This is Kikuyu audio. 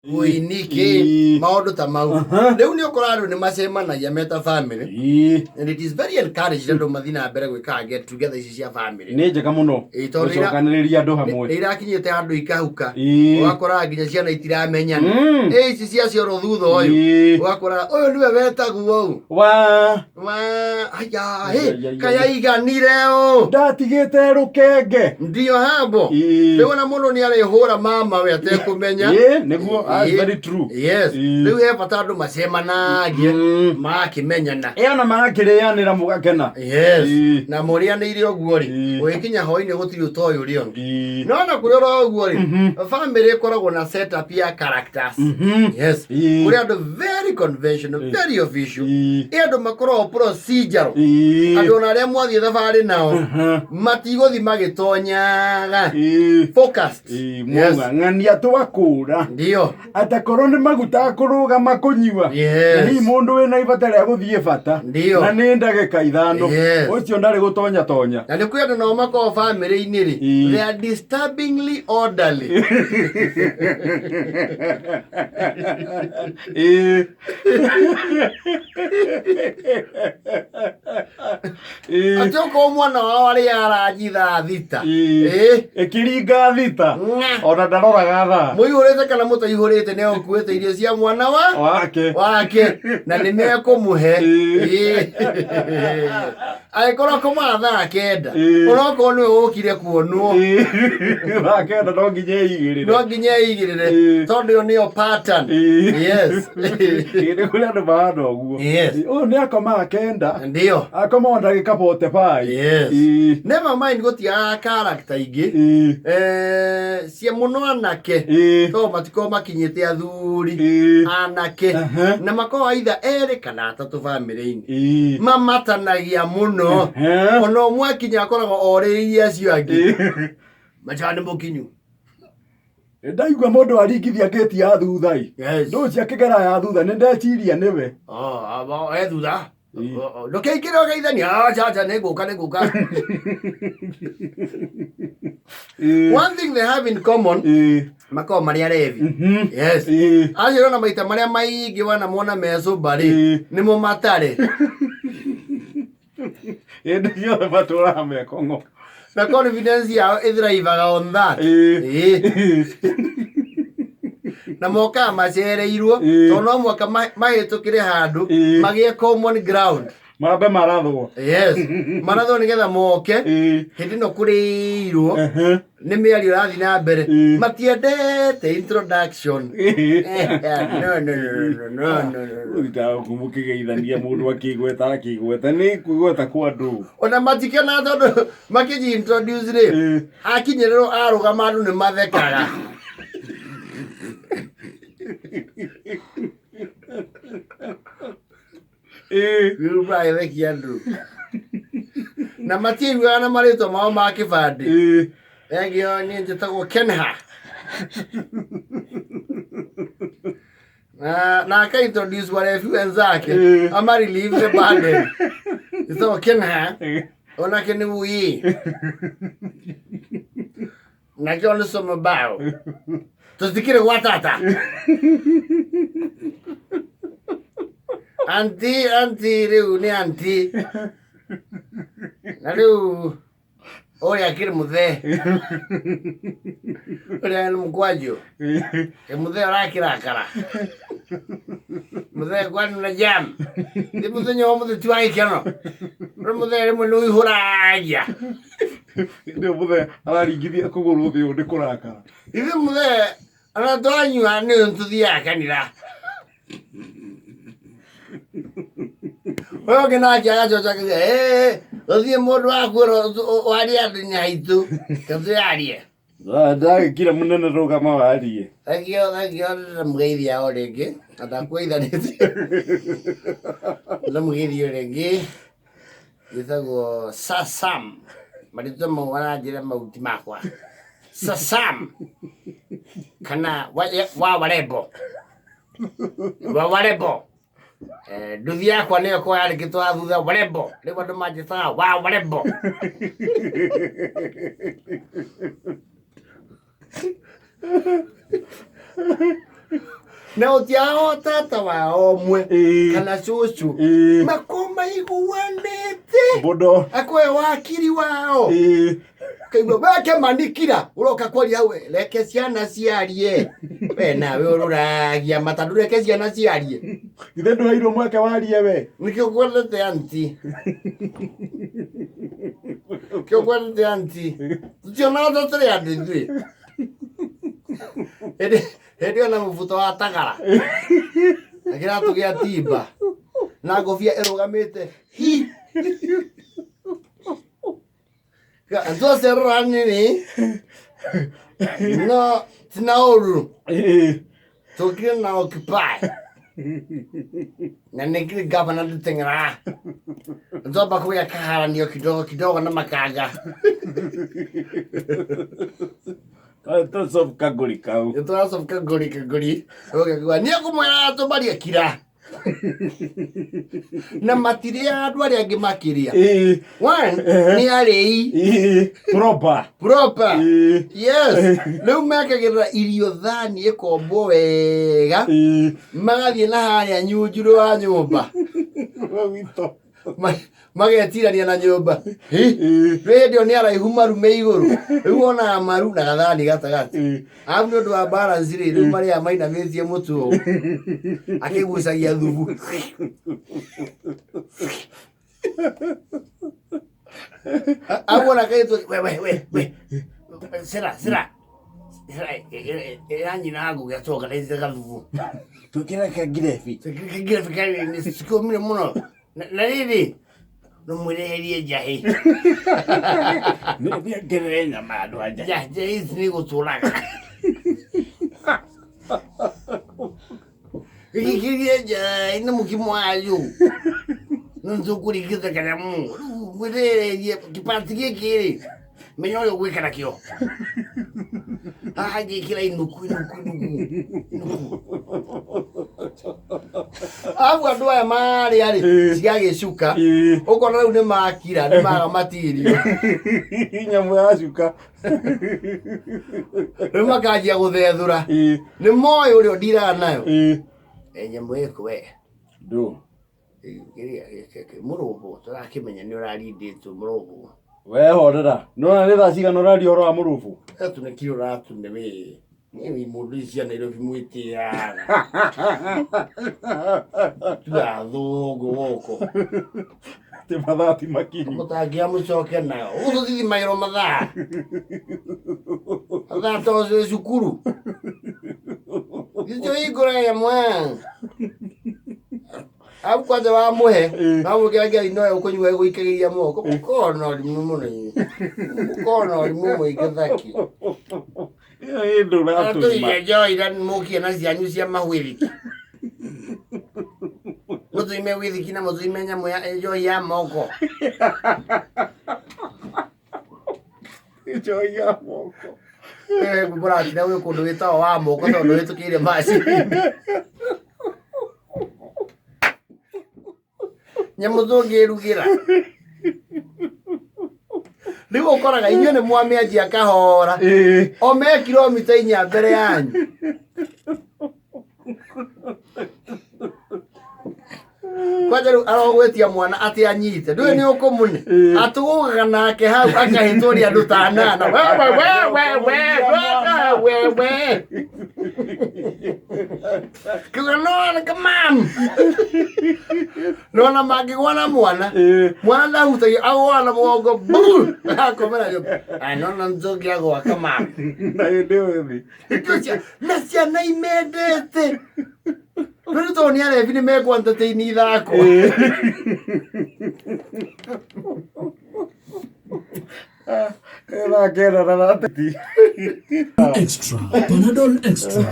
Mũini kĩ maũndũ ta mau. Rĩu nĩ ũkoraga andũ nĩ macemanagia meta family and it is very encouraged andũ mathiĩ na mbere gwĩkaga get together ici cia family. Nĩ njega mũno. Ĩĩ, tondũ gũcokanĩrĩria andũ hamwe. Nĩ irakinyĩte handũ ikahuka. Ũgakoraga nginya ciana itiramenyana. Ĩ ici ciaciarwo thutha ũyũ. Ũgakora ũyũ nĩwe wetagwo ũũ. Wa Wa aya hĩ kaya iganire ũũ. Ndatigĩte rũkenge. Ndio hambo. Rĩu ona mũndũ nĩ arĩhũra mama we atekũmenya. Ĩĩ nĩguo, that's very true. Yes. Rĩu he bata andũ macemanagie magakĩmenyana. Ĩ ona magakĩrĩanĩra mũgakena. Yes. Na mũrĩanĩire ũguo rĩ, ũgĩkinya hwainĩ gũtirĩ ũtoĩ ũrĩa ũngĩ. No ona kũrĩ oro ũguo rĩ, family ĩkoragwo na setup ya characters. Yes. Kũrĩ andũ very conventional, very official. Ĩ andũ makoragwo procedural. Andũ ona arĩa mwathiĩ thabarĩ nao matigũthiĩ magĩtonyaga. Focused. Yes. Mwauga ng'ania twakũra. Ndio. Atakorwo nĩ maguta kũrũgama kũnyua. Yes. Na hihi mũndũ wĩna ibata rĩa gũthiĩ bata. Ndio. Na nĩ ndagĩka ithano. Yes. Ũcio ndarĩ gũtonya tonya. Na nĩ kwĩ andũ nao makoragwo famĩlĩ-inĩ rĩ, they are disturbingly orderly. Atĩ okorwo mwana wao arĩa aranji thaa 6. Ĩkĩringa 6. Ng'a. Ona ndaroraga thaa. Mũihũrĩte kana mũtaihũrĩte nĩ ũkuĩte irio cia mwana wa wake. Wake na nĩ mekũmũhe. Angĩkorwo akomaga thaa 9, onokorwo nĩwe ũkire kuonwo. Thaa 9 no nginya eigĩrĩre. No nginya eigĩrĩre. Tondũ ĩyo nĩyo pattern. Yes. Nĩ kũrĩ andũ mahana ũguo. Yes. Ũyũ nĩ akomaga 9. Ndio. Akoma o ndagĩka 45. Yes. Never mind gũtiagaga character ingĩ. Cia mũno anake. Tondũ matikoragwo makinyĩte athuri. Anake. Na makoragwo either erĩ kana atatũ bamĩrĩ-inĩ. Mamatanagia mũno. Ona ũmwe akinya akoragwo orĩirie acio angĩ. Macha nĩ mũkinyu. Ndaigua mũndũ aringithia ngĩti ya thutha ĩ. Yes. Ndũ cia kĩgera ya thutha nĩ ndeciria nĩwe. Oh, aba e thutha. Ndũkĩingĩre ũgeithania, acha acha nĩ ngũka nĩ ngũka. One thing they have in common, makoragwo marĩ arevi. Yes. Acio na maita marĩa maingĩ wanamona me sober rĩ, nĩmo matarĩ. Hĩndĩ ciothe matũraga mekong'o. Na confidence yao ĩthrivaga on that. Na mokaga macereirwo tondũ no mũhaka mahĩtũkĩre handũ magĩe common ground. Mambe marathwo. Yes. Marathwo nĩgetha moke. Hĩndĩ ĩno kũrĩirwo nĩ mĩario ĩrathiĩ na mbere. Matiendete introduction. No, no, no, no, no, no, no. Rĩu mũkĩgeithania mũndũ akĩgweta akĩgweta nĩ kwĩgweta kwa andũ. Ona matikenaga tondũ makĩji introduce rĩ, akinyĩrĩrwo arũgama andũ nĩ mathekaga. Rĩu magĩthekia andũ. Na matiaiguaga na marĩtwa mao ma kĩbandĩ. Thengio niĩ njĩtagwo Kenha. Na aka introduce warebi wenzake ama relieve the burden. Njĩtagwo Kenha. Onake nĩ wuyi. Nakĩo nĩ Somobao. Tũtikĩrĩ gwa tata. Anti, anti, rĩu nĩ anti. Na rĩu ũrĩa akĩrĩ mũthee. Ũrĩa nĩ mũkwanjũ. Ĩ mũthee ũrakĩrakara. Mũthee kwani na jam. Nĩ mũthenya wa mũthee ti wa gĩkeno. Rĩu mũthee rĩmwe nĩ ũihũragia. Nĩ mũthee araringithia kũgũrũ thĩ ũũ nĩ kũrakara. Ithuĩ mũthee ona twanyua nĩ tũthiaga kanitha. Ũyũ ũngĩ nake agacoka akauga, "Ĩĩ, ũthiĩ mũndũ waku warie andũ nyaitũ, tũthiarie." Ndagĩkira mũnene rũgama warie. Thengio, thengio, ndĩramũgeithia o rĩngĩ, na ndakwĩithanĩtie. Ndĩramũgeithia o rĩngĩ. Njĩtagwo Sir Sam. Marĩtwa mau aranjĩra mau ti makwa. Sir Sam kana wa Warembo. Wa Warembo. Nduthi yakwa nĩyo ĩkoragwo yandĩkĩtwo haha thutha Warembo. Rĩu andũ manjĩtaga wa Warembo. Na ũtiao tata wao ũmwe Ĩĩ. kana cũcũ Ĩĩ. makomaiguanĩte Mũno. akwe wakiri wao Ĩĩ. kaigua weke manikira uroka kwaria hau reke ciana ciarie we nawe ũrũragia mata ndũreke ciana ciarie. Ithe ndũheirwo mweke warie we. Nikio kwendete anti, kio kwendete anti, tutionaga ta tũrĩ andũ ithuĩ hĩndĩ hĩndĩ ĩyo na mũbuto wa tagara na kĩratũ gĩa timba na ngobia ĩrũgamĩte hi ntuacerera nini no tinaũru. Ĩĩ. Tũkire na occupy na nĩkĩrĩ gavana nduteng'era twamba kũgĩa kaharanio kidogo kidogo na makanga. Tũcob kangũri kau. Tũracob kangũri kangũri ũgakua niĩ ngũmwĩra tũmarie kira na matirĩaga andũ arĩa angĩ makĩria. Ĩĩ. One nĩ arĩi. Ĩĩ. Proper. Proper. Ĩĩ. Yes, rĩu mekagĩrĩra irio thani ĩkombwo wega. Ĩĩ. Magathiĩ na harĩa nyunjurũ wa nyũmba. Witũ. Magetirania na nyũmba. Ĩĩ. Rĩu hĩndĩ ĩyo nĩ araihu maru me igũrũ, rĩu wonaga maru na gathani gatagatĩ. Ĩĩ. Arabu nĩ ũndũ wa balance rĩ, rĩu marĩa mainamĩtie mũtwe ũũ akĩgucagia thubu. Aguona kaitũ we we we we sira sira sira ĩra nyina ngũgĩa tuongereire gathubu. Twĩkĩre kangirebi. Kĩngĩrabika cikomire mũno na rĩrĩ no mwĩreherie njahĩ. Nĩongerere nyama andũ a nja. Njahĩ ici nĩ gũtũraga gĩkĩrie njahĩ na mũkimo wayo no nĩtũkũringĩte kanyamũ rĩu mwĩreherie kĩbati gĩkĩ rĩ menya ũrĩa ũgwĩka nakĩo haha ngĩkĩra inuku inuku inuku inuku arabu andũ aya marĩa rĩ cigagĩcuka. Ĩĩ. Ũkona rĩu nĩ makira nĩ maga matirio. Nyamũ ya cuka. Rĩu makanjia gũthethũra. Ĩĩ. Nĩ moĩ ũrĩa ũndiraga nayo. Ĩĩ. E nyamũ ĩkũ we. Ndũ. Kĩrĩa mũrũbũ tũrakĩmenya nĩ ũrarindĩtwo mũrũbũ. We horera. Nĩwona nĩ thaa cigana ũraria ũhoro wa mũrũbũ? Gatũ nĩ kiro ũratune we nĩ mũndũ ici cia Nairobi mwĩtĩaga tuathũngũ gũkũ. Ti mathaa ti makinyu. Mũtangĩa mũcoke nayo ũguo tũtithimaĩrwo mathaa mathaa to cukuru gĩcio hingũra ĩmwe arabu kwanja wamũhe wamwĩkĩra ngari no ũkũnyua ĩgũikagĩria moko mũkorwo na ũrimũ mũno inyuĩ mũkorwo na ũrimũ mũingĩ thaki. Ĩyo ĩndũ ũratũima. Tũiria njohi na mũkie na cianyu cia mahwithiki mũtũime withiki na mũtũime nyamũ ya njohi ya moko. Njohi ya moko. Mũratinda gwĩ kũndũ wĩtagwo wa moko tondũ ndũhĩtũkĩire macini nyamũ tũngĩrugĩra rĩu ũkoraga inyuĩ nĩ mwamĩanjia kahora. Ĩĩ. O me kilomita 4 mbere yanyu. Kwanja rĩu arogwĩtia mwana atĩ anyite ndũĩ nĩ ũkũmũne atũgũgaga nake hau akahĩtũria andũ ta anana wewe wewe wewe wewe kiuga nona kamam nona mangĩgwa na mwana. Ĩĩ. Mwana ndahutagia agũa na mũgongo bu akomera nyũmba nona njoki agwa kamam. Na hĩndĩ ĩyo ĩthĩ. Na ciana imendete rĩu tondũ nĩ arebi nĩ mekũ entertain ithako. Thaa 9 na 30. Extra, Panadol Extra.